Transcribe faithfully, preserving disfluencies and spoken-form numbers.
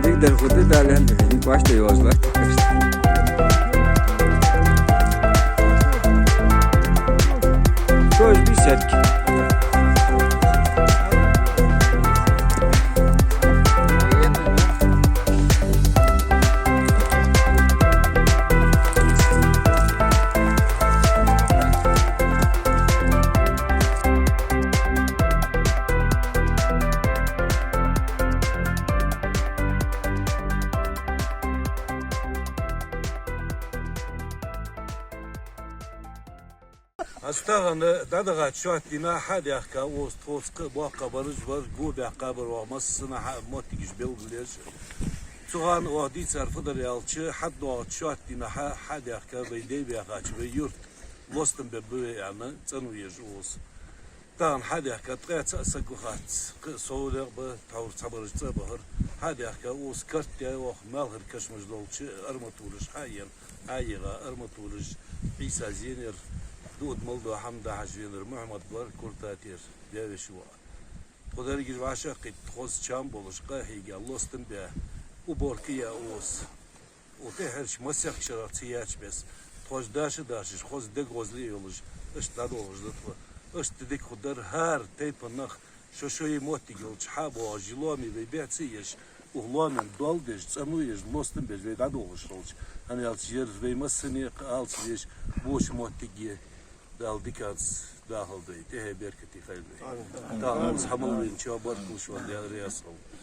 Дикадар хургда, Дала аьннадале, ваш тӀа йоазув латт. Тоже десятки. Аз тахан дӀадахача шоатта дийнахьа хьадаьхка укхаза тхоца кхы а боккха бараш бар, го баьккха бар оаха массанахьа а моттигаш белгалъеш. Цу хана оаха дийцар фу дар аьлча, хьадоагӀача шоатта дийнахьа хьадаьхка вай дай баьхача вай юрта лостам бергба вай аьнна, цӀенъеш укхаза. Тахан хьадаьхка ткъаь цхьа саг ва хац, кхы а совгӀат ба, тхьовра цхьабараш цӀа а бахар. Хьадаьхка укхаза карт яь, оаха маьлхара кашамаш долча арматураш хьаена, хьайийгӀа арматураш Ӏийса зенаяр, дуад мел дола хӀама дӀахьажа венар Мухьаммад вар, Куртатера даь-веший воӀ. Тхо дерригаш вӀашагӀкхийтта хоза чам болаш, къахьийга лостам баь, уборка яь укхаза. Укх тӀеххьарча массехк шерах ца яьча беса, тхоаш даша а дашаш, хоза дег гӀозле а йолаш, иштта дӀадолхаш да тхо. Иштта дика хургдар хӀара тайпан нах, шо-шоай моттиг йолча хьа а боагӀаш, жи лоаме вай беца а еш, укх лоаман доал деш, цӀенъеш, лостам беш вай дӀадолхаш хилча. ХӀана аьлча ер вай массане а кхы алца веш, боча моттиг я. Дала диканца дахалда вай, тӀехье беркате хийла вай. Амин. Тахан укхаза хьа мел веначоа баркал шоана, Даьла раьза хилва.